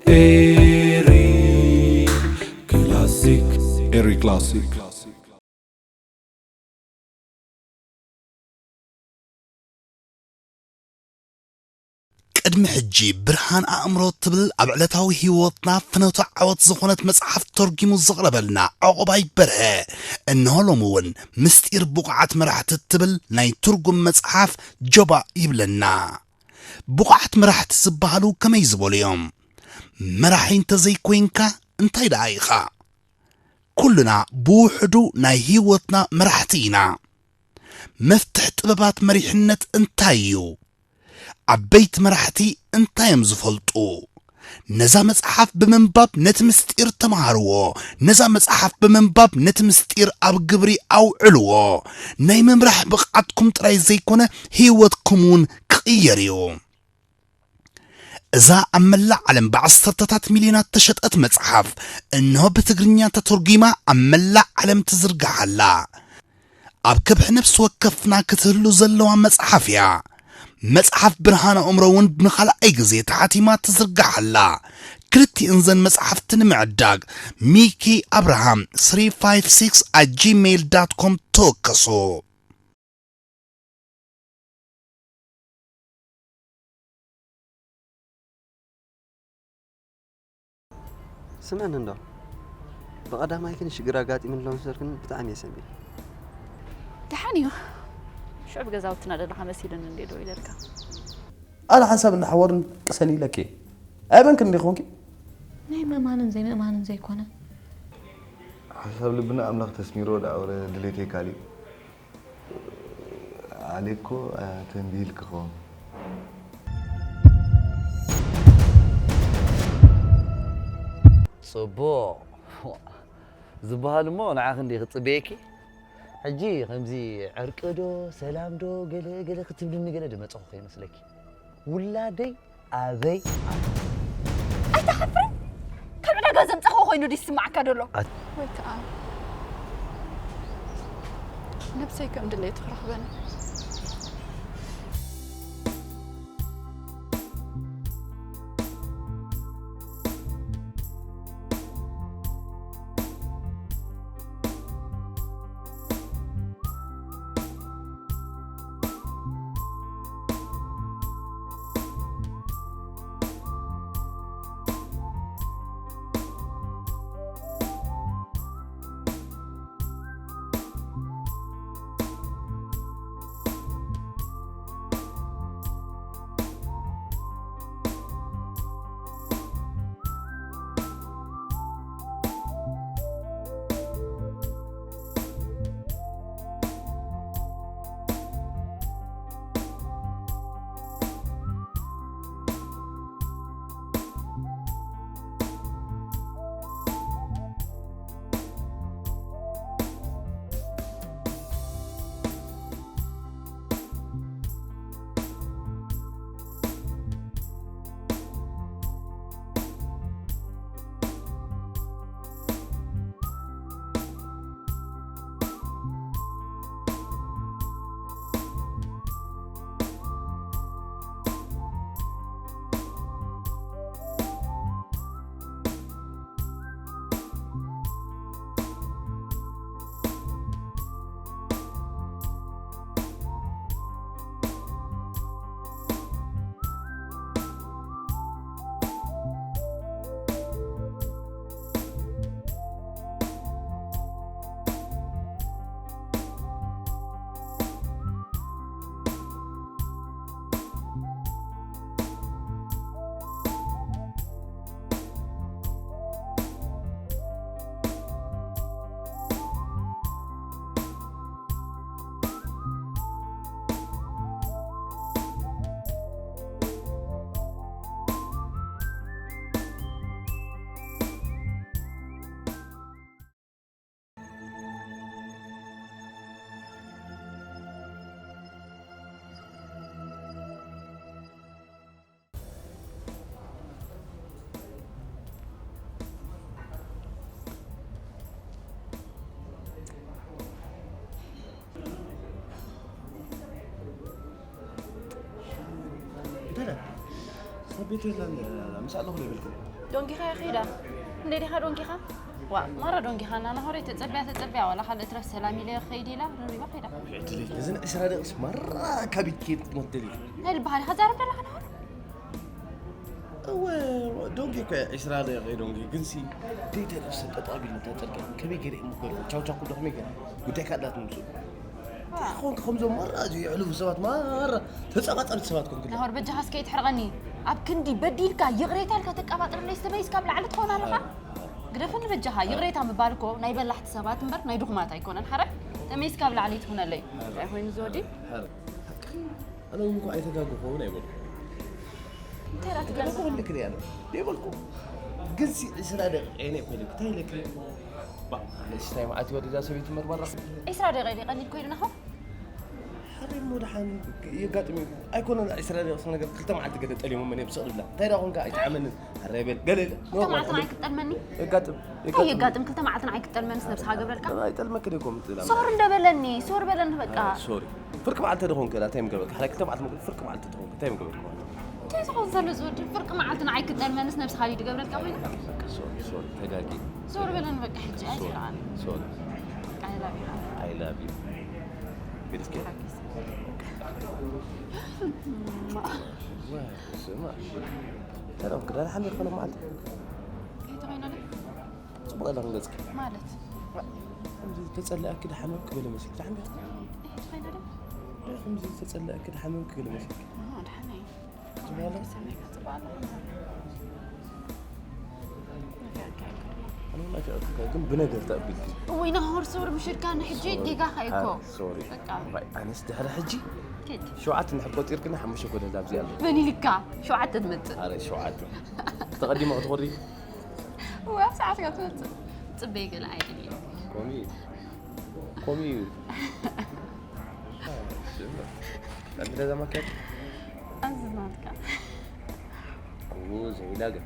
Eri Classic. Eri Classic. ቅድሚ ሕጂ ብርሃን ኣእምሮ ትብል ኣብ ዕለታዊ ህይወትና ፍኖተ ዓወት ዝኾነት መጽሓፍ ተርጊሙ ዘቕረበልና ዑቕባይ በርሀ፣ እንሆ ሎሚ እውን ምስጢር ብቑዓት መራሕቲ ትብል ናይ ትርጉም መጽሓፍ ጀባእ ይብለና። ብቑዓት መራሕቲ ዝበሃሉ ከመይ ዝበሉ እዮም? መራሒ እንተዘይኮይንካ እንታይ ደኣ ኢኻ? ኩልና ብውሕዱ ናይ ህይወትና መራሕቲ ኢና። መፍትሕ ጥበባት መሪሕነት እንታይ እዩ? ዓበይቲ መራሕቲ እንታይ እዮም ዝፈልጡ? ነዛ መጽሓፍ ብምንባብ ነቲ ምስጢር ተምሃርዎ። ነዛ መጽሓፍ ብምንባብ ነቲ ምስጢር ኣብ ግብሪ ኣውዕልዎ። ናይ ምምራሕ ብቕዓትኩም ጥራይ ዘይኮነ ህይወትኩም እውን ክቕየር እዩ። እዛ ኣብ መላእ ዓለም ብዓሰርተታት ሚልዮናት ተሸጠት መጽሓፍ፣ እንሆ ብትግርኛ ተተርጒማ ኣብ መላእ ዓለም ትዝርጋሕ ኣላ። ኣብ ከብሒ ነፍሲ ወከፍና ክትህሉ ዘለዋ መጽሓፍ እያ። መጽሓፍ ብርሃን ኣእምሮ እውን ንኻልኣይ ግዜ ተሓቲማ ትዝርጋሕ ኣላ። ክልቲእን ዘን መጽሓፍቲ ንምዕዳግ ሚኪ ኣብርሃም three five six at gmail dot com ተወከሱ። ስምዕኒ እንዶ፣ ብቐዳማይ ግን ሽግር ኣጋጢሙኒ ኣሎ ምስበልክኒ ብጣዕሚ እየ ሰንቢደ። ደሓን እዩ። ሽዑ ብገዛውትና ዘለኻ መሲሉኒ እንድየ ደው ኢለልካ። ኣነ ሓንሳብ እናሓወርን ቅሰኒ ኢለኪ እየ። ኣየመንክን እንዲኺ ኮንኪ? ናይ ምእማንን ዘይምእማንን ዘይኮነ። ሓሳብ ልብና ኣምላኽ ተስሚርዎ ደኣ ወረ ድሌተይ ካሊእ። ኣሌኮ ተንቢህልኪ ክኸውን። ጽቡቕ ዝበሃል እሞ ንዓኺ እንዲ ክጽበየኪ። ሕጂ ከምዚ ዕርቂ ዶ ሰላም ዶ ገለ ገለ ክትብልኒ ገለ ድመጸኹ ከይመስለኪ። ውላደይ ኣበይ ኣሎ? ኣይትሓፍርን? ካብ ዕዳጋ ዘምጻኹ ኮይኑ ድዩ ዝስማዓካ ዘሎ? ወይ ከዓ ነብሰይ ከም ድሌቱ ክረኽበኒ። ቤት የለን። ምሳእ ኣለኹ ዶ ይብልኩም? ዶንጊኻ እያ ከይዳ። እንደ ዲኻ ዶንጊኻ? ዋ፣ ማራ ዶንጊኻ እና ናሆረይ ተጸቢያ ተጸቢያ ዋላ ካልእ ትረፍ ሰላም ኢለ ክኸይድ ኢላ ርሪባ ከይዳ። ዕድለይ፣ እዘን ዕስራ ደቂስ ማራ ካቢት ከይድ ክትሞት ደሊኻ። ናይ ልብኻ ዲኻ ዛረብ ደለኻ ናሆር? እወ፣ ዶንጊ እኮ እያ፣ ዕስራ ደቂቅ ዶንጊ። ግንሲ ደይተ ነብሰ ጠጣ ቢልና ተጠርቀ። ከመይ ገይረ እሞ ገይረ? ቻው ቻው ኩዶ ከመይ ገይረ? ጉዳይ ካላት ንምሱ። ዋ። ኮንክ ከምዞም ማራ እዚ የዕልፉ ሰባት ማራ ተጸባጸብቲ ሰባት ኮንክ። ናሆር በጃኻ እስከ ይትሕርቐኒ። ኣብ ክንዲ በዲልካ ይቕሬታ ኢልካ ተቀባጥረለይ ስተመይስ ካብ ላዕሊ ትኾን ኣለኻ? ግደፈኒ በጃኻ። ይቕሬታ ምባል እኮ ናይ በላሕቲ ሰባት እምበር ናይ ድኹማት ኣይኮነን። ሓራይ ተመይስ ካብ ላዕሊ ትኹነለይ። እንታይ ኮይኑ ዝወዲ? ሓራይ። ኣነ እውን እኮ ኣይተጋገኹ እውን ኣይበልኩ። እንታይ ደኣ ትገብር? ገለ እኮ ክብለኪ እየ ኣነ። ደይበልኩ። ግንሲ ዕስራ ደቂቅ እየ እኮ ኢለኪ። እንታይ ኢለኪ? ባ፣ ኣነስ እንታይ መዓት ይወዲ እዛ ሰበይቲ እምበር ባራ። ዕስራ ደቂቅ ድዩ ቀሊል ኮይኑ ናሆም? ሓራይ እሞ ደሓን የጋጥም እዩ። ኣይኮነን ዕስራ ደቂቅ ሰብ ነገር ክልተ መዓልቲ ገለ ጠልዮም እሞ ነብሰ ቅድላ። እንታይ ደኣ ኮንካ ኣይትዓመንን። ሓራይ በል። ገለ ኢለ። ክልተ መዓልቲ ንዓይ ክትጠልመኒ? የጋጥም። እንታይ የጋጥም? ክልተ መዓልቲ ንዓይ ክትጠልመንስ ነብስኻ ገብረልካ? ኣይጠልመክን እኮ ምጥላም። ሶር እንደ በለኒ፣ ሶር በለኒ በቃ። ኣይ፣ ሶሪ። ፍርቂ መዓልቲ ዶ ኾንክ? እንታይ ምገበርካ? ሓራይ ክልተ መዓልቲ ምገበርካ? ፍርቂ መዓልቲ ዶ ኾንክ? እንታይ ምገበርካ? እንታይ ዝኾን ዘሎ ዝወዲ? ፍርቂ መዓልቲ ንዓይ ክትጠልመንስ ነብስኻ ድዩ ድገብረልካ ኮይኑ? በቃ ሶሪ፣ ሶሪ፣ ተጋጊ። ሶር በለኒ በቃ ሕጂ፣ ሶሪ፣ ኣይትርዓኒ። ሶሪ። I love you። I love you። ግድስኪ። ሓኪስ። ዋ፣ ስማ። ሰላም፣ ክዳን ሓሚር ኮነ መዓልቲ። ከይተኾይና ዶ? ጽቡቕ ኣላ ክንገጽኪ። ማለት? ከምዚ ተጸለኣኪ ድሓመምኪ ገለ መሲልኪ። ድሓን ዲኻ? እህ፣ ትኾይና ዶ? ከምዚ ተጸለኣኪ ድሓመምኪ ገለ መሲልኪ። ኣሃ፣ ድሓን እየ። ጽቡቕ ኣላ? ሰሚዕካ ጽቡቕ ኣላ። ናፊቐካ እየ። ኣነ እውን ናፊቐካ፣ ግን ብነገር ተቐቢልኪ። እወይ፣ ናሆር ሶሪ፣ ምሽድካ ንሕጂ ሶሪ። ጌጋኻ እኮ። ኣረ፣ ሶሪ። በቃ። ባይ፣ ኣነስ ድሕሪ ሕጂ ኪድ። ሸውዓተ እንድሕር ቆጺርክና ሓሙሽተ ኮነ ኣብዚ ኣሎ። መን ኢልካ? ሸውዓተ ትመጽእ። ኣረ፣ ሸውዓተ። ተቐዲመ ክትኾዲ? እወ፣ ኣብ ሰዓትካ ትመጽእ። ጽበይ ገለ ኣይደልየን። ኮሚ፣ ኮሚ እዩ። ቀንዲ ገዛ ማኪያቶ? ኣብዚ ናትካ። እዎ፣ ዘይላ ግን።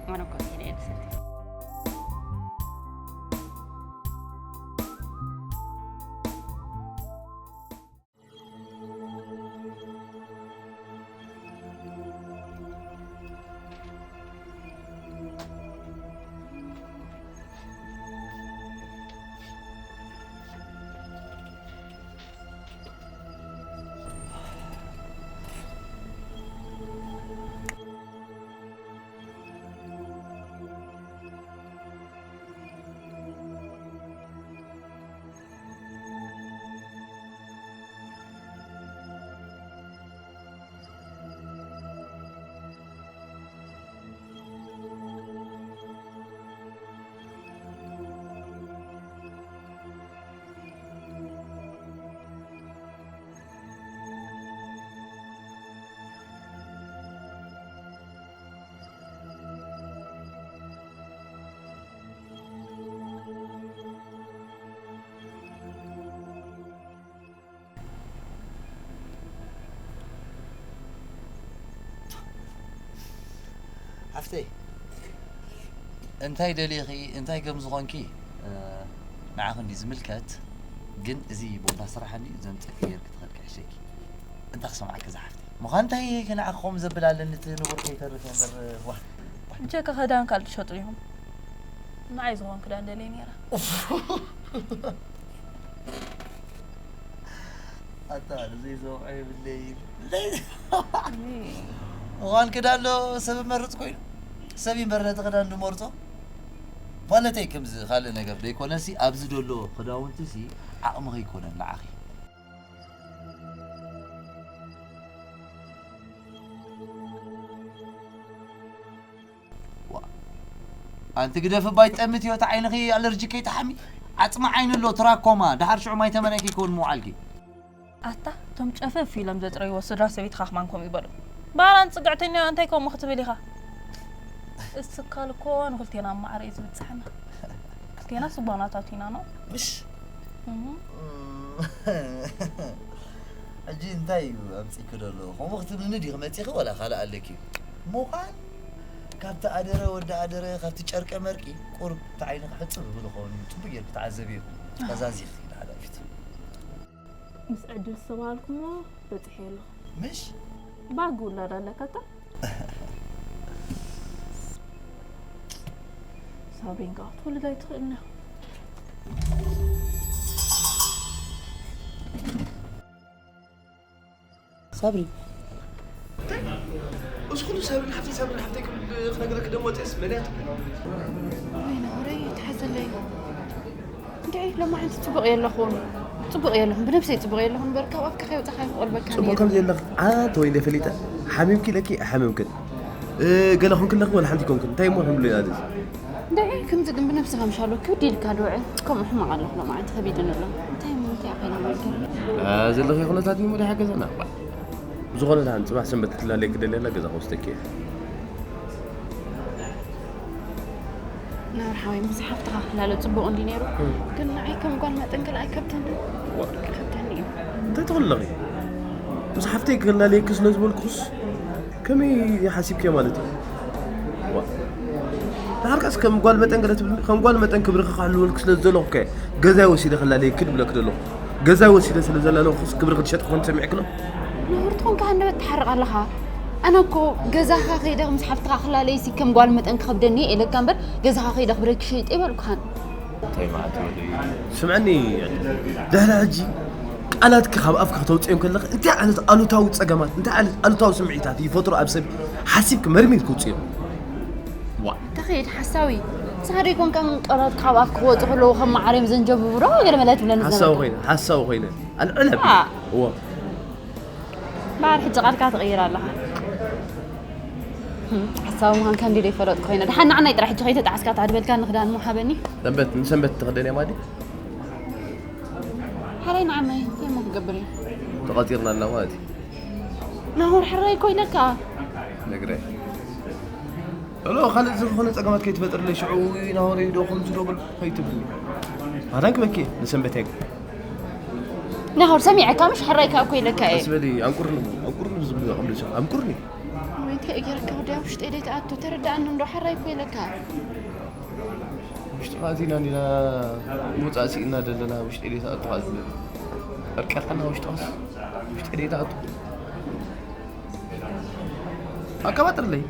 ኣነ እኮ ዘይላ እየ ዝሰትዮ። ሓፍተይ፣ እንታይ ደሊኺ፣ እንታይ ከም ዝኾንኪ፣ እ፣ ንዓኺ እንዲ ዝምልከት፣ ግን እዚ ቦታ ስራሕ እንዲ ዘምጽእኪ ጌርኪ ትኸድኪ ሕሸኪ። እንታይ ክሰምዓኪ እዛ ሓፍተይ? ምዃን እንታይ ንዓኺ ከምኡ ዘብል ኣለኒ፣ እቲ ንቡር ከይተርፍ እየ እምበር፣ ዋህ፣ ዋህ። ብጀካ ክዳን ካልእ ትሸጡ ዲኹም? ንዓይ ዝኾን ክዳን ደልየ ነይረ። ኡፍ። ኣታ፣ ዘይሰምዖ የብለይን። ዘይሰምዖ። እዋን ክዳን ዶ ሰብ መርጽ ኮይኑ? ሰብ ይንበር ነቲ ክዳን ዝመርጾ? ማለተይ ከምዚ ካልእ ነገር ዘይኮነሲ፣ ኣብዚ ዘሎ ክዳውንቲሲ ዓቕሚ ከይኮነን ንዓኺ። ዋ። ኣንቲ ግደፍ እባ ይጠምት እዩ፣ እቲ ዓይንኺ ኣለርጂክ ከይጠሓሚ። ዓጽሚ ዓይኒ ኣሎ፣ ትራኮማ። ደሓር ሽዑ ማይ ተመንዒ ከይከውን ምውዓልኪ። ኣታ፣ እቶም ጨፈፍ ኢሎም ዘጥረይዎ ስድራ ሰበይትኻ ከማን ከምኡ ይበሉ። ባራን ጽግዕተኛ እንታይ ከምኡ ክትብል ኢኻ? እስካል እኮ ንክልቴና ማዕረ እዩ ዝብጽሐና። ክልቴና ስባናታት ኢና ነው። ምሽ? እም። እም። ሕጂ እንታይ እዩ ኣምጺእኪ ዘሎ? ከምኡ ክትብልኒ ዲኺ መጺኺ ወላ ካልእ ኣለኪ? ምዃን ካብቲ ኣደረ ወዲ ኣደረ፣ ካብቲ ጨርቀ መርቂ ቁሩብ እቲ ዓይንኺ ሕጽብ ይብል ኸውን እዩ። ጽቡቕ ጌርኪ ተዓዘብዮ። ቀዛዚኺ ንሓዳፊት። ምስ ዕድል ዝተባሃልኩሞ በጺሐ ኣለኹ። ምሽ? ባግ ውላድ ኣለካ እታ? ሳብሪን ከዓ ክትወልድ ኣይትኽእልን እያ። ሳብሪ። እዚ ኩሉ ሳብሪን ሓፍተይ፣ ሳብሪን ሓፍተይ ክብል ክነግረኪ ደሞ ወፅኤስ መን እያ ትብሊ? ወይ ናሆረይ፣ ተሓዘለይ። እንድዒ ሎማዓንቲ ጽቡቕ የለኹን። ጽቡቕ የለኹን። ብነብሰይ ጽቡቕ የለኹን። እምበር ካብ ኣፍካ ከይወጻኻ ይኽእል በቃ ጽቡቕ ነይሩ። ከም ዘለኺ ኣንተ ወይ እንደ ፈሊጠ ሓሚምኪ ኢለኪ ኣይሓመምክን። እ፣ ገለ ኮንክለኺ ወላ ሓንቲ ኮንክን። እንታይ እሞ ሕምሉ ኢና እዚ? እንድዒ ከምዚ ግን ብነብስኻ ምሻሎ ክብድ ኢልካ ዶ ውዕል። ከምኡ ሕማቕ ኣለኹ ሎማዓንቲ ከቢድን ኣሎ። እንታይ እሞ እንታይ ኣኺላ ማለት እዩ? እ፣ ዘለኺ ኩነታት እሞ ዶ ይሓገዘና? ባ። ብዝኾነ ደሓን ጽባሕ ሰንበት ክትላለየ ክደልየላ ገዛ ክወስደኪ እየ። ናብር ሓወይ፣ ምስ ሓፍትኻ ክላለ ጽቡቕ እንዲ ነይሩ። እም። ግን ንዓይ ከም ጓል መጠን ገለ ኣይከብደኒ። ዋ። ይከብደኒ እዩ። እንታይ ትኽእሊ ኣለኺ? ምስ ሓፍተይ ክላለየኪ ስለ ዝበልኩስ ከመይ ሓሲብኪዮ ማለት እዩ? ዋ። ድሓርካስ ከም ጓል መጠን ገለ ትብልኒ? ከም ጓል መጠን ክብርኺ ክሕልወልኪ ስለ ዝደለኹ ከ ገዛይ ወሲደ ክላለየኪ ድብለኪ ደለኹ። ገዛይ ወሲደ ስለ ዘላለኹስ ክብርኺ ትሸጢ ክኾን ሰሚዕኪ ኣሎ? ንሁር ትኾንካ ሃንደበት ትሓርቕ ኣለኻ። ኣነ እኮ ገዛኻ ከይደ ምስ ሓፍትኻ ክላለይሲ ከም ጓል መጠን ክኸብደኒ እየ ኢለካ እምበር፣ ገዛኻ ከይደ ክብረኪ ሸይጠ ይበልኩኻን። እንታይ ማለት እዩ ወደይ? ስምዐኒ፣ ድሕሪ ሕጂ ቃላትኪ ካብ ኣፍኪ ክተውፅኦም ከለኺ እንታይ ዓይነት ኣሉታዊ ፀገማት፣ እንታይ ዓይነት ኣሉታዊ ስምዒታት ይፈጥሩ ኣብ ሰብ ሓሲብኪ መርሚርኪ ውፅኦም። ዋ። ተኸይድ ሓሳዊ። ንስኻ ዶ ይኮንካ ቃላት ካብ ኣፍኪ ክወፁ ከለዉ ከም መዓር እዮም ዘንጀብቡ ዶ ገለ መለ ትብለኒ ሓሳዊ ዝነበርካ? ኮይነ፣ ሓሳዊ ኮይነ። ኣልዕለ። ዋ። እዎ። እምበኣር ሕጂ ቃልካ ትቕይር ኣለኻ። ህም፣ ሓሳዊ ምዃንካ እንዲ ዘይፈለጥኩ ኮይነ። ደሓን ንዓናይ ጥራሕ ሕጂ ከይተጣዓስካ እታ ድበልካኒ ክዳን እሞ ሃበኒ። ሰንበት፣ ንሰንበት ትኽደንያ ማለት እዩ? ሓራይ ንዓመይ እንታይ እሞ ክገብር እዩ? ተቐጺርና ኣላ ማለት እዩ። ናሆር ሕራይ እኮ ኢለካ። ነግረ። ሎ፣ ካልእ ዝኾነ ጸገማት ከይትፈጥርለይ ሽዑ ናሆረይ ዶ ከምዚ ዶ ብል ከይትብልኒ። ኣዳን ክበኪ ንሰንበት እየ። ናሆር ሰሚዐካ ምሽ ሕራይካ እኮ ኢለካ እየ። ቀስ በሊ፣ ኣንቁርኒ፣ ኣንቁርኒ ዝብሉ ከምልሶ፣ ኣንቁርኒ። ወይ እንታይ እየ ገይረካ ወዲያ ውሽጠይ ደይትኣቱ፣ ተረዳእኒ እንዶ፣ ሓራይ እኮ ኢለካ። ውሽጥኻ ኣዚና እንዲና ምውጻእ ስኢና ዘለና፣ ውሽጠይ ደይትኣቱ፣ ኣርቂኻና ውሽጥኻስ፣ ውሽጠይ ደይትኣቱ። ኣቀባጥርለይ።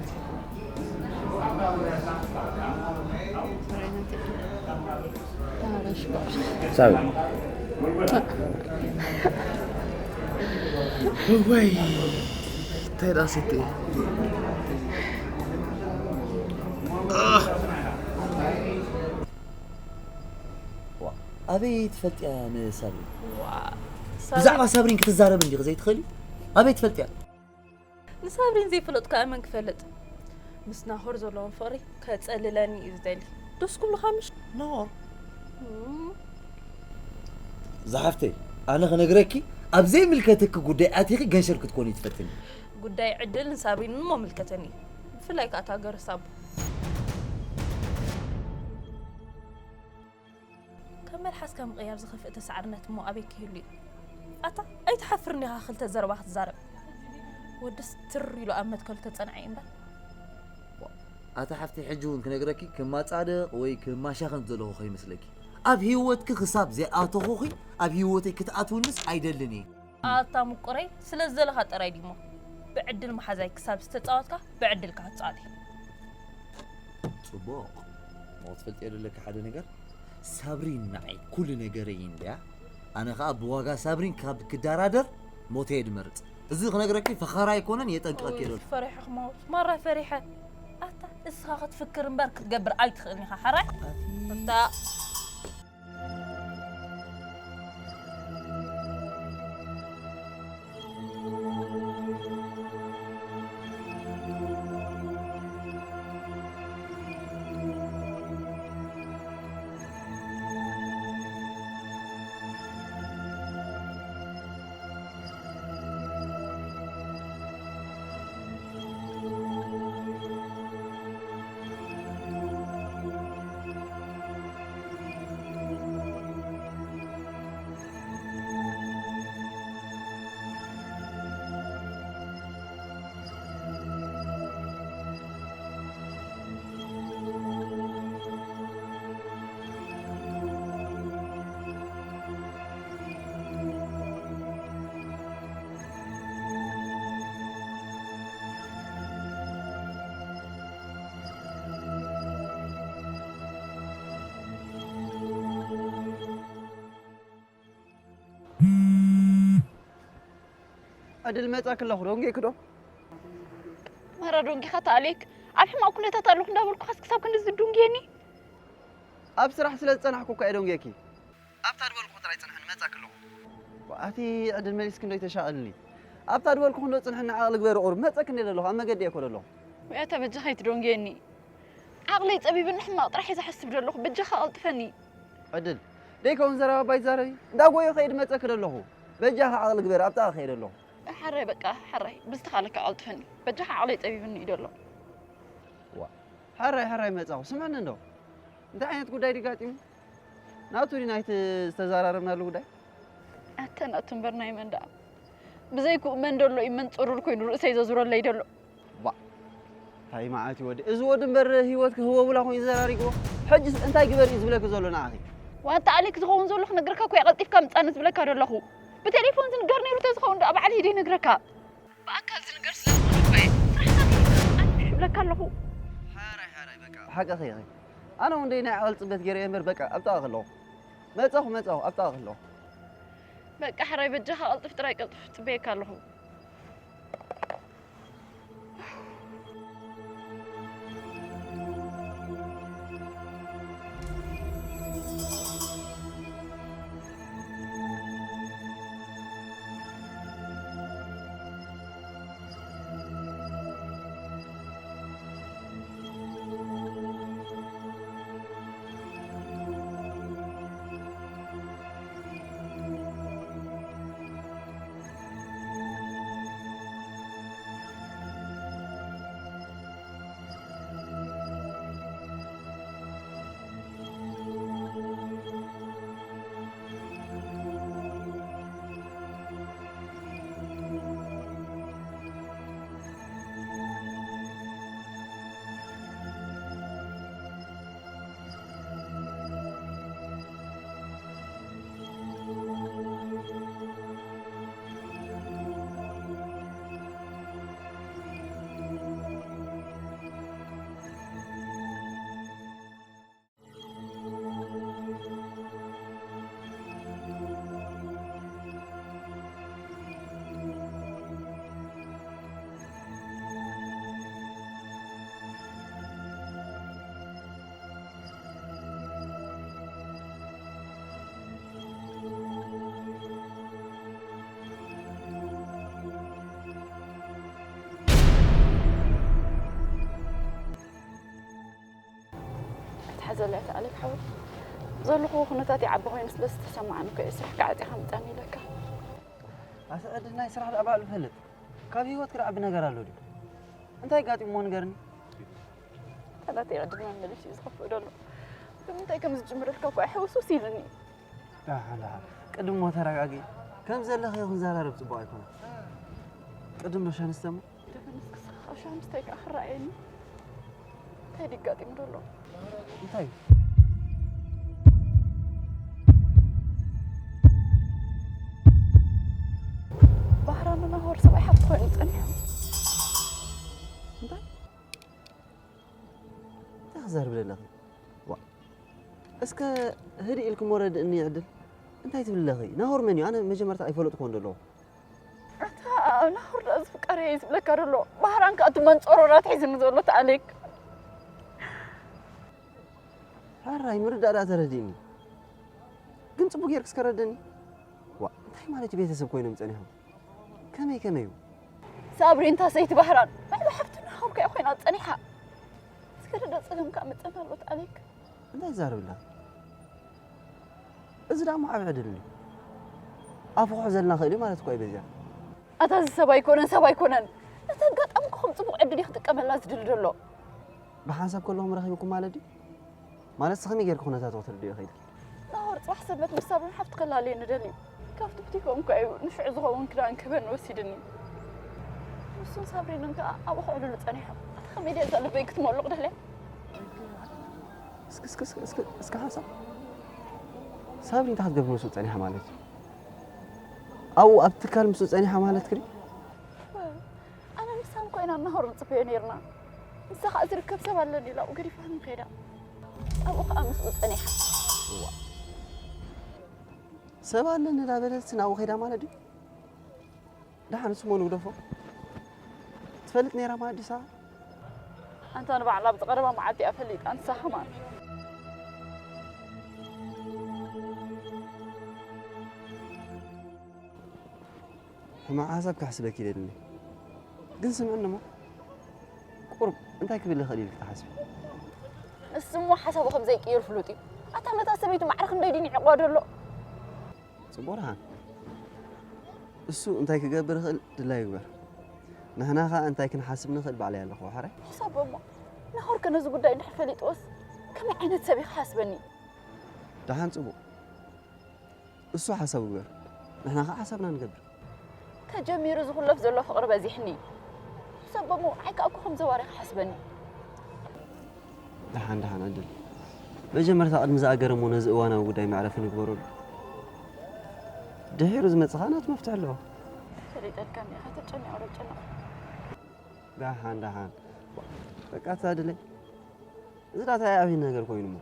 ሳሚ። ወይ፣ እንታይ ደኣ ሰቲ። ዋ፣ ኣበይ ትፈልጥያ ንሳብሪን? ዋ፣ ብዛዕባ ሳብሪን ክትዛረብ እንዲኺ ዘይትኽእሊ? ኣበይ ትፈልጥያ? ንሳብሪን ዘይፈለጥኩ ኣመን ክፈልጥ? ምስ ናሆር ዘለዎም ፍቕሪ ከጸልለኒ እዩ ዝደሊ። ደስ ክብሉኻ ምሽ? ናሆር? እም። ዝሓፍተይ፣ ኣነ ክነግረኪ፣ ኣብ ዘይምልከተኪ ጉዳይ ኣቲኺ ገንሸል ክትኮኒ ትፈትኒ። ጉዳይ ዕድል ንሳብሪን እሞ ምልከተኒ እዩ። ብፍላይ ከኣ እታ ገረስ ኣቦ። ካብ መልሓስካ ምቕያር ዝኸፍእ ተሳዕርነት እሞ ኣበይ ክህሉ እዩ? ኣታ ኣይትሓፍርን ኢኻ ክልተ ዘረባ ክትዛረብ? ወድስ ትር ኢሉ ኣብ መትከሉ ተጸንዐ እዩ እምበር። ኣታ ሓፍተይ፣ ሕጂ እውን ክነግረኪ ክማጻደቕ ወይ ክማሻኸን ዘለኹ ከይመስለኪ። ኣብ ህይወትኪ ክሳብ ዘይኣተኹኺ ኣብ ህይወተይ ክትኣትውንስ ኣይደልን እየ። ኣታ ምቁረይ፣ ስለ ዝደለኻ ጥራይ ድሞ ብዕድል መሓዛይ ክሳብ ዝተጻወትካ ብዕድልካ ክትጻወት እየ። ጽቡቕ። እሞ ክትፈልጥዮ ዘለኪ ሓደ ነገር፣ ሳብሪን ንዓይ ኩሉ ነገረይ እንድያ። ኣነ ኸኣ ብዋጋ ሳብሪን ካብ ክደራደር ሞተይ እየ ድመርጽ። እዚ ክነግረኪ ፈኸራ ኣይኮነን፣ የጠንቅቐኪ እየ ዘለኹ። ፈሪሐ ክመውት፣ ማራ ፈሪሐ። ኣታ እስኻ ክትፍክር እምበር ክትገብር ኣይትኽእልን ኢኻ፣ ሓራይ? ኣቲ- ኣታ ዕድል መጻኪ ኣለኹ፣ ደንጊኺ ዶ? ማራ ደንጊኻ ተኣሌክ፣ ኣብ ሕማቕ ኩነታት ኣለኹ እንዳበልኩኻስ ክሳብ ክንድዚ ድንጉየኒ? ኣብ ስራሕ ስለ ዝጸናሕኩ እኳ እየ ደንጊየኪ። ኣብታ ድበልኩ ጥራይ ጽንሕኒ፣ መጻኪ ኣለኹ። ኣቲ ዕድል መሊስኪ እንዶ ይተሻቐልኒ? ኣብታ ድበልኩ እንዶ ጽንሕኒ፣ ዓቕሊ ግበሪ ቁሩብ፣ መጸኪ እንደ ዘለኹ፣ ኣብ መገዲ እየ እኮ ዘለኹ። ወይ ኣታ በጃኻ ኣይትደንጉየኒ። ዓቕለይ ጸቢብኒ ሕማቕ ጥራሕ እየ ዝሓስብ ዘለኹ፣ በጃኻ ኣቕልጥፈኒ። ዕድል፣ ደይከውን ዘረባ እባ ይዛረቢ፣ እንዳጎዩ ከይድ መጸኪ ዘለኹ። በጃኻ ዓቕሊ ግበሪ፣ ኣብታ ከይደ ኣለኹ። ሓራይ በቃ፣ ሓራይ፣ ብዝተኻለካ ኣቕልጥፈኒ። በጃኻ ዓቕለይ ጸቢብኒ እዩ ዘሎ። ዋ፣ ሓራይ፣ ሓራይ መጻኹ፣ ስምዕኒ እንዶ። እንታይ ዓይነት ጉዳይ ድዩ ጋጢሙ? ናቱ ድዩ ናይቲ ዝተዘራረብናሉ ጉዳይ? ኣተ ናቱ እምበር ናይ መን ደኣ? ብዘይክኡ መን ደሎ እዩ መን ጽሩር ኮይኑ ርእሰይ ዘዙረለይ ደሎ። ባ፣ እንታይ መዓት እዩ ወዲ? እዚ ወዲ እምበር ህይወት ክህወቡላ ኮይኑ ዘራሪግዎ። ሕጅስ እንታይ ግበር እዩ ዝብለኪ ዘሎ ንዓኺ? ዋንታ ኣሌክ ዝኸውን ዘሎ ክነግረካ እኮ እየ ቀልጢፍካ ምጻኒ ዝብለካ ደለኹ። ብቴሌፎን ዝንገር ነይሩ ተዝኸውን ደኣ ባዕለ ሂደ ይነግረካ። ብኣካል ዝንገር ስለ ዝኾነ እኮ እየ። ስራሕካ ከይትረስዓኒ ይብለካ ኣለኹ። ሓራይ፣ ሓራይ፣ በቃ፣ ሓቅኺ ኢኺ። ኣነ እውን ደይ ናይ ዓቕሊ ጽበት ገይረ እየ እምበር፣ በቃ፣ ኣብ ጥቓኺ ኣለኹ። መጻኹ፣ መጻኹ፣ ኣብ ጥቓኺ ኣለኹ። በቃ፣ ሕራይ በጃኻ፣ ቀልጥፍ ጥራይ ቀልጥፍ፣ ጽበየካ ኣለኹ። ኣይትሓዘለይ ኣታ ኣሌክ ሓወይ። ዘለኹዎ ኩነታት ይዓቢ ኮይኑ ስለ ዝተሰማዓኒ እኮ እየ ስራሕካ ዓጺኻ ምጻኒ ኢለካ። ኣሰ ዕድል ናይ ስራሕ ደኣ ባዕሉ ይፈልጥ። ካብ ህይወት ክድዓቢ ነገር ኣሎ ድዩ? እንታይ ኣጋጢምዎ ንገርኒ? ኣታ ናተይ ዕድል መመሊሱ እዩ ዝኸፍእ ዘሎ። ብምንታይ ከም ዝጅምረልካ እኮ ሕውስውስ ኢሉኒ። ደሓን፣ ደሓን። ቅድም እሞ ተረጋጊ። ከም ዘለኺ ክንዘራረብ ጽቡቕ ኣይኮነን። ቅድም ዶ ሸንስተ እሞ? ደመንስ ክስኻ ሸንስታይ ከኣ ክረኣየኒ? እንታይ ድዩ ኣጋጢሙ ዘሎ? እንታይ? ባህራን ናሆር ሰብኣይ ሓፍቲ ኮይኑ ጸኒሑ። እንታይ? እንታይ ክዛርብ ዘለኺ? ዋ፣ እስከ ህድእ ኢልኪ እሞ ረድእኒ ዕድል። እንታይ ትብሊ ኣለኺ? ናሆር መን እዩ? ኣነ መጀመርታ ኣይፈለጥኩዎን ዘለኹ። ኣታ ናሆር ደኣ ዝፍቀር እየ ዝብለካ ዘሎ። ባህራን ከኣ እቲ መንጸሮራት ሒዝኒ ዘሎ እቲ ኣሌክ። ሕራይ ምርዳእ ደኣ ተረዲእኒ። ግን ጽቡቅ ጌርኪ እስከ ረድእኒ። ዋ፣ እንታይ ማለት እዩ ቤተሰብ ኮይኖም ጸኒሖም? ከመይ ከመይ እዩ? ሳብሪ እንታ ሰይቲ ባህራን፣ ባዕሉ ሓፍቱ ናሆር ከኣ ኮይና ጸኒሓ። እስከ ርዳእ ጸገም ከኣ መጸና ኣሎ እቲ ኣሌክ። እንታይ ትዛረቢ ኣለኺ? እዚ ደኣ እሞ ዓቢ ዕድል እዩ። ኣፉ ክሕዘልና ክእል እዩ ማለት እኮ እዩ በዚኣ። ኣታ እዚ ሰብ ኣይኮነን፣ ሰብ ኣይኮነን። ነቲ ኣጋጣሚ እኮ ከም ጽቡቕ ዕድል እዩ ክጥቀመላ ዝድሊ ዘሎ። ብሓንሳብ ከለኹም ረኺብኩም ማለት ድዩ? ማለት ከመይ ጌርኪ ኩነታቱ ክትርድእዮ ኽኢልኪ? ናሆር ጽባሕ ሰንበት ምስ ሳብሪን ሓፍቲ ክላለየኒ ደልዩ። ካብቲ ቡቲኮም እኮ እዩ ንሽዑ ዝኸውን ክዳን ክህበኒ ወሲድኒ። ንሱን ሳብሪንን ከኣ ኣብኡ ክዕልሉ ጸኒሖም። ኣታ ከመይ ድያ እዛ ልበይ ክትመልቕ ደልያ? እስኪ፣ እስኪ፣ እስኪ፣ እስኪ፣ እስኪ ሓንሳብ። ሳብሪ እንታይ ክትገብር ምስኡ ጸኒሓ ማለት እዩ? ኣብኡ ኣብ ትካል ምስኡ ጸኒሓ ማለት ክዲ? ኣነ ንሳን ኮይና ናሆር ንጽበዮ ነይርና። ንሳ ከኣ ዝርከብ ሰብ ኣለኒ ኢላ ኣብኡ ገዲፋኒ ከይዳ። ኣብኡ ከኣ ምስኡ ጸኒሓ። እዋ። ሰብ ኣለኒ እንዳበለትሲ ናብኡ ከይዳ ማለት ድዩ? ደሓን ንሱ እሞ ንግደፎ። ትፈልጥ ነይራ ማ ኣዲስ ኣበባ? ኣንታ ንባዕላ ብዝቐረባ መዓልቲ እያ ፈሊጣ፣ ንሳ ከማን። ሕማቕ ሓሳብ ክሕስበኪ ይደሊ። ግን ስምዕኒ እሞ፣ ቁሩብ እንታይ ክብል ይኽእል ኢልኪ ትሓስቢ? ንሱ እሞ ሓሳቡ ከም ዘይቅይር ፍሉጥ እዩ። ኣታ ነታ ሰበይቲ ማዕረ ክንደይ ድዩ ንዒቕዋ ዘሎ? ጽቡቕ ደሓን። እሱ እንታይ ክገብር ይኽእል ድላይ ይግበር። ንሕና ኸኣ እንታይ ክንሓስብ ንኽእል ባዕለይ ኣለኹ፣ ሕራይ? ሕሰቦ እሞ፣ ናሆርከ ነዚ ጉዳይ እንድሕር ፈሊጥዎስ ከመይ ዓይነት ሰብ እዩ ክሓስበኒ? ደሓን ጽቡቕ። እሱ ሓሳቡ ግበር። ንሕና ኸኣ ሓሳብና ንገብር። ተጀሚሩ ዝኹለፍ ዘሎ ፍቕሪ በዚሕኒ እዩ። ሕሰቦ እሞ፣ ንዓይ ከኣ እኮ ከም ዘዋሪ ክሓስበኒ። ደሓን፣ ደሓን፣ ዕድል። መጀመርታ ቅድሚ ዝኣገረ እሞ ነዚ እዋናዊ ጉዳይ መዕረፊ ንግበረሉ። ድሒሩ ዝመጽእ ኸኣ ናቱ መፍትሒ ኣለዎ። ፈሊጠልካ እንዲኻ፣ ተጨኒቑ ዶ ጨነቑ? ደሓን፣ ደሓን። በቃ፣ እታ ድለይ። እዚ ዳታ ዓብዪ ነገር ኮይኑ እሞ።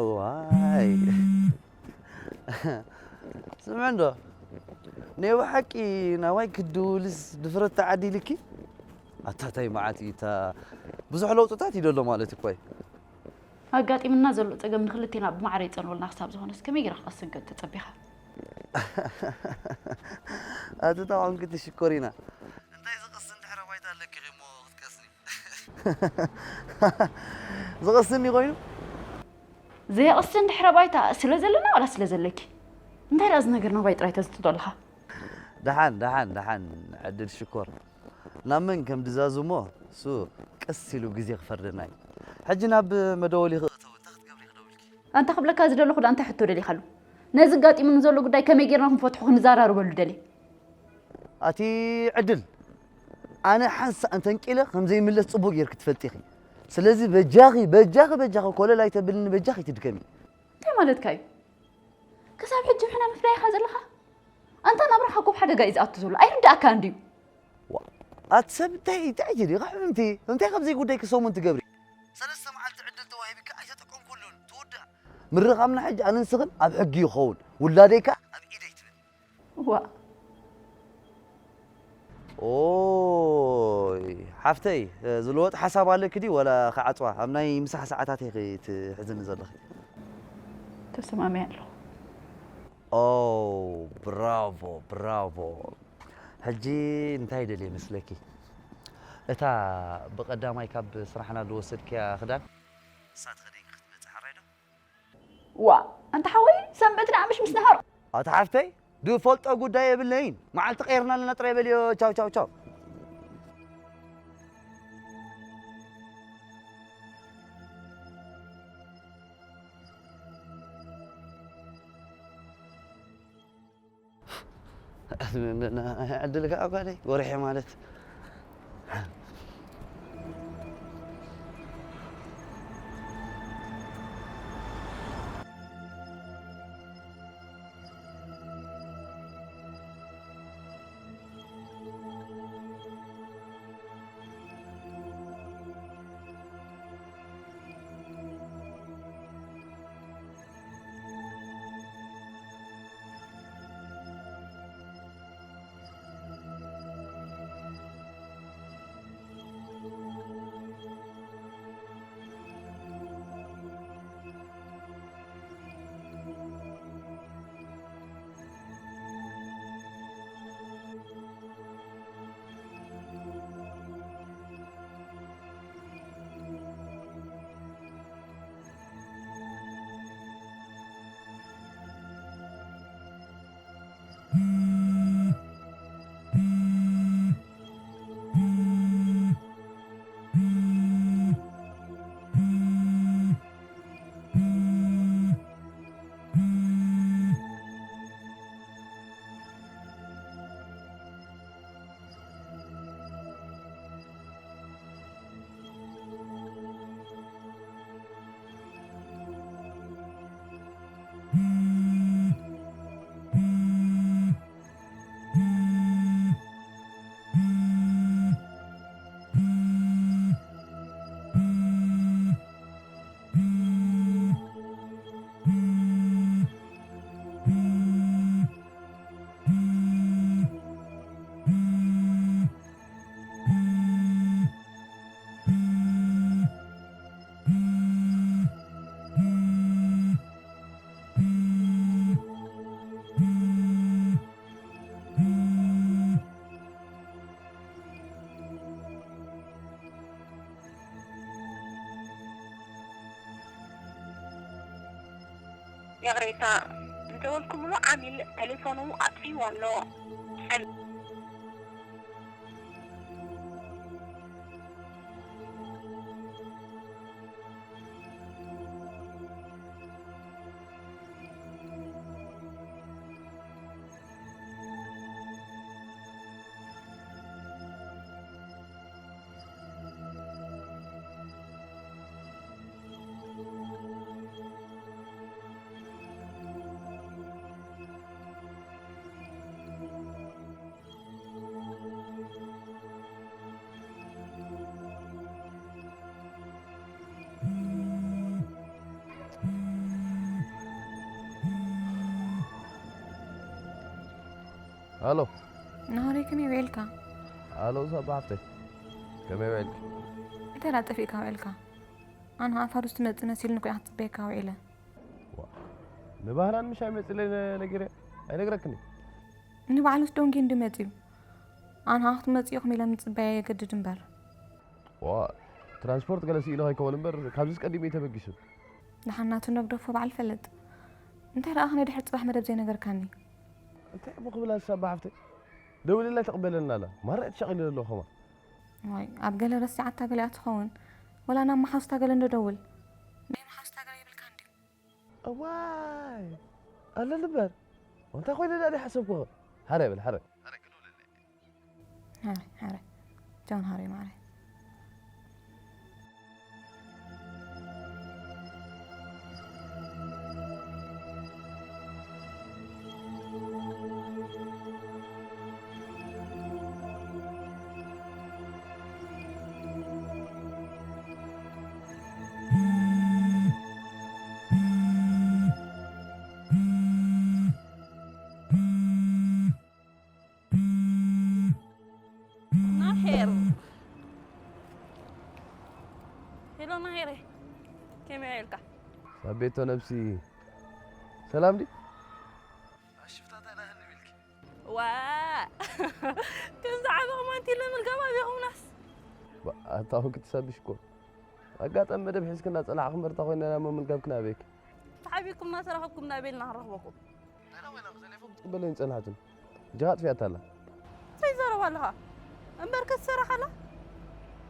እዋይ። ስምዒ እንዶ፣ ናይ ብሓቂ ናባይ ክትድውልስ ድፍረት ተዓዲልኪ? ኣታ ታይ መዓት እዩ፣ እታ ብዙሕ ለውጥታት እዩ ዘሎ ማለት እኮ እዩ። ኣጋጢምና ዘሎ ጸገም ንክልቴና ብማዕረ ይጸንወልና ክሳብ ዝኾነስ ከመይ ጌርካ ክትስንክት ተጸቢኻ? ኣቲ ተቋምኪ ትሽኮሪና። እንታይ ዝቕስን ድሕረ ባይታ ኣለኪ እሞ ክትቀስኒ? ዝቕስን ኮይኑ? ዘየቕስን ድሕረ ባይታ ስለ ዘለና ዋላ ስለ ዘለኪ? እንታይ ደኣ እዚ ነገር ናባይ ጥራይ ተዝጥጦ ኣለኻ? ደሓን፣ ደሓን፣ ደሓን፣ ዕድል ሽኮር። ናብ መን ከም ድዛዝሞ እሱ ቀስ ኢሉ ግዜ ክፈርደና እዩ። ሕጂ ናብ መደወሊኺ እተው፣ እንታይ ክትገብሪ ክደውልኪ? ኣንታ ክብለካ ዝደለኹ ደኣ እንታይ ሕቶ ደሊኻሉ? ነዚ ኣጋጢሙኒ ዘሎ ጉዳይ ከመይ ጌርና ክንፈትሖ ክንዘራረበሉ ደልየ። ኣቲ ዕድል፣ ኣነ ሓንሳእ እንተንቂለ ከም ዘይምለስ ጽቡቕ ጌርኪ ትፈልጢ ኢኺ። ስለዚ በጃኺ፣ በጃኺ፣ በጃኺ ኮለል ኣይተብልኒ፣ በጃኺ ኣይትድከሚ። እንታይ ማለትካ እዩ? ክሳብ ሕጂ ብሕና ምፍላይ ኢኻ ዘለኻ? ኣንታ ናብራኻ እኮ ኣብ ሓደጋ እዩ ዝኣቱ ዘሎ። ኣይርድኣካን ድዩ? ዋ፣ ኣቲ ሰብ እንታይ፣ እንታይ ትብሊ? ኢኻ ሕምምቲ፣ እንታይ ካብ ዘይጉዳይኪ ሰሙን ትገብሪ? ሰለስተ መዓልቲ ዕድል ተዋሂብኪ ኣይተጠቀምኩሉን፣ ትውዳእ። ምርኻብና ሕጂ ኣነን ንስኽን ኣብ ሕጊ ይኸውን። ውላደይ ከኣ ኣብ ኢደይ ትብል። ዋእ። ኦይ፣ ሓፍተይ፣ ዝልወጥ ሓሳብ ኣለኪ ድዩ ወላ ክዓጽዋ? ኣብ ናይ ምሳሕ ሰዓታት ኢኺ ትሕዝኒ ዘለኺ። ተሰማሚዐ ኣለኹ። ኦ፣ ብራቮ፣ ብራቮ። ሕጂ እንታይ ደልየ መስለኪ? እታ ብቐዳማይ ካብ ስራሕና ዝወሰድክያ ክዳን፣ ንሳ ትኸደይ ክትመጽእ ሓራይ ዶ? ዋ፣ ኣንታ ሓወይ፣ ሰንበት ደኣ ምሽ ምስ ነሃሮ። ኣታ ሓፍተይ፣ ዝፈልጦ ጉዳይ የብለይን። መዓልቲ ቀይርና ኣለና ጥራይ በልዮ። ቻው፣ ቻው፣ ቻው። ዕድል ከዓ ጓለይ፣ ወርሒ ማለት። ይቕሬታ፣ እንተበልኩምሉ ዓሚል ተሌፎኑ ኣጥፊእዎ ኣሎ። ኣሎ። ናሆረይ፣ ከመይ ውዒልካ? ኣሎ፣ ሳባ ሓፍተይ፣ ከመይ ውዒልኪ? እንታይ ደኣ ጠፊእካ ውዒልካ? ኣነ ኸኣ ፋዱስ ትመጽእ መሲሉኒ እኮ እየ ክጽበየካ ውዒለ። ዋ፣ ንባህራን ምሽ ኣይመጽእ ኢለ ነ-፣ ነጊረ፣ ኣይነግረክን እየ። ንባዕሉስ ደንጊዩ እንድዩ መጺኡ። ኣነ ኸኣ ክትመጽኡ ኢኹም ኢለ ምጽባይ የገድድ እምበር። ዋ፣ ትራንስፖርት ገለ ስኢሉ ከይከውን እምበር፣ ካብዚስ ቀዲሙ እዩ ተበጊሱ። ደሓን ናቱ ነግደፎ በዓል ፈልጥ። እንታይ ደኣ ከ ንድሕሪ ጽባሕ መደብ ዘይነገርካኒ? እንታይ እሞ ክብል ኣሳባ ሓፍተይ? ደውልላ ኣይትቕበለልና ኣላ። ማራ እያ ተሻቒሉ ዘሎ ኸማ። ዋይ፣ ኣብ ገለ ረሲዓታ ገሊኣ ትኸውን። ወላ ናብ መሓዙታ ገለ እንዶ ደውል። ናይ መሓዙታ ገለ ይብልካ እንድዩ። እዋይ፣ ኣለኒ እምበር። እንታይ ኮይነ ደኣ ሓሰብኩ። ሓረ በል፣ ሓረ። ሓረ፣ ሓረ። ጆን ሃሪ ማረ። ናሄር። ሄሎ ናሄረ፣ ከመይ ውዒልካ? ሳቤቶ ነብሲ፣ ሰላም ዲ? ኣሽፍታት ኣይናህኒ ቢልኪ። ዋ! ከምዚ ዓቢ ቁማንቲ ኢለ ምልጋብ ኣበይኩምናስ? ባ-፣ ኣታ ኣሁን ክትሰብሽ እኮ። ኣጋጣሚ መደብ ሒዝክና ጸላዕኹም በርታ ኮይና እሞ ምልጋብክን ኣበይክ? እታ ሓቢርኩም እናተራኸብኩም ናበይ ኢልና ክንረኽበኩም? ትቕበለኒ ጸንሓትን እጃኻ ኣጥፊኣታ ኣላ። እንታይ ይዛረብ ኣለኻ? እምበር ክትሰርሕ ኣላ?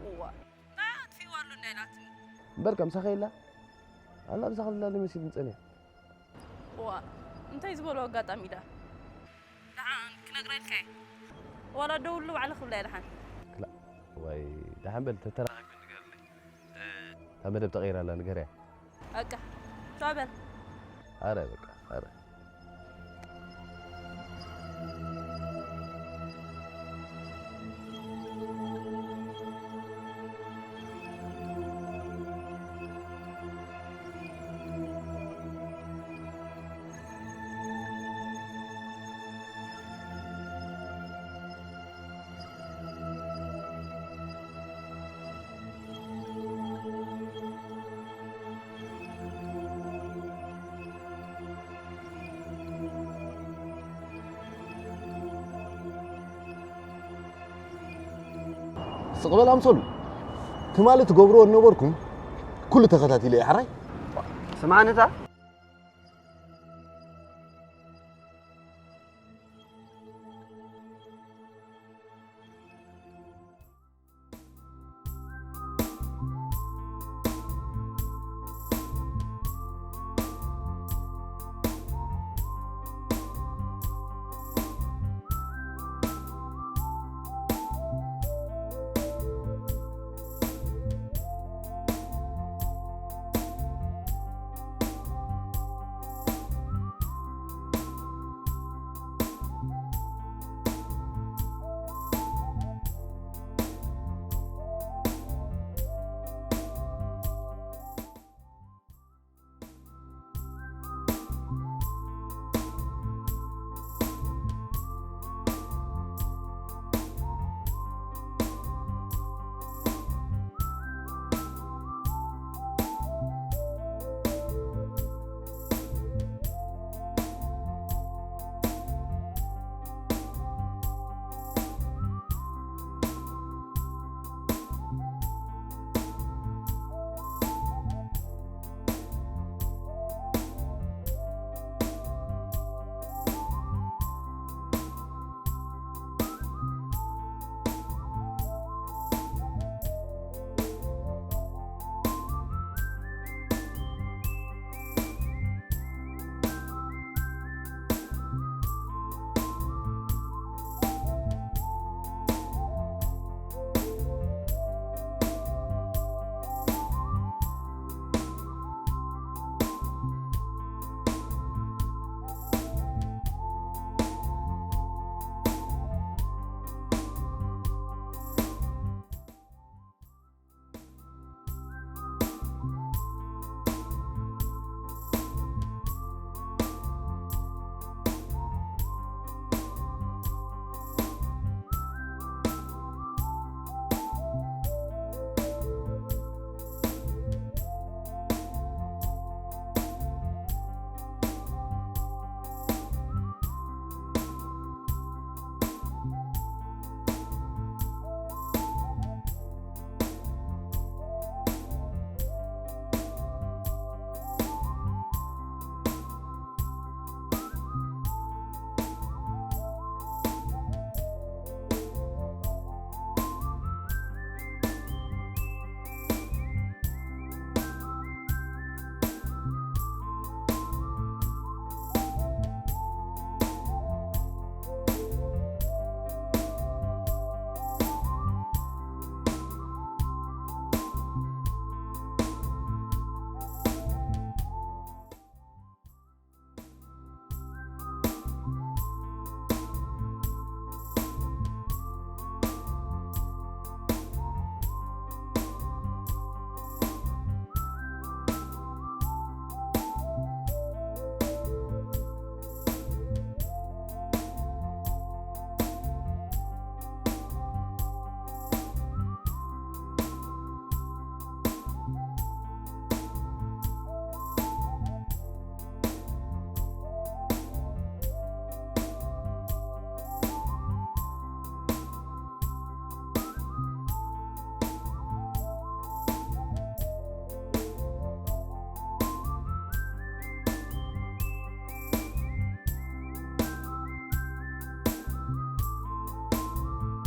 እዋ፣ ንዓ ኣጥፊእዋ ኣሎ እንዳ ኢላትኒ። እምበር ከምሳኸ ኢላ ኣላ። ብዛዕባ ለመሲል ንጸንያ። እዋ፣ እንታይ ዝበሎ ኣጋጣሚ ኢላ? ደሓን ክነግራ ኢልካ እየ። ዋላ ደውሉ ባዕለ ክብላ እየ ደሓን። ክላ ወይ ደሓን በል ተተራኺብክን ንገርኒ። እታ መደብ ተቐይራ ኣላ ንገርያ። በቃ ቻው በል። ኣረ በቃ ኣረ ስቕ በል ኣምሰሉ። ትማሊ ትገብርዎ ዝነበርኩም ኩሉ ተኸታቲለ እየ ሕራይ። ስምዓኒ እታ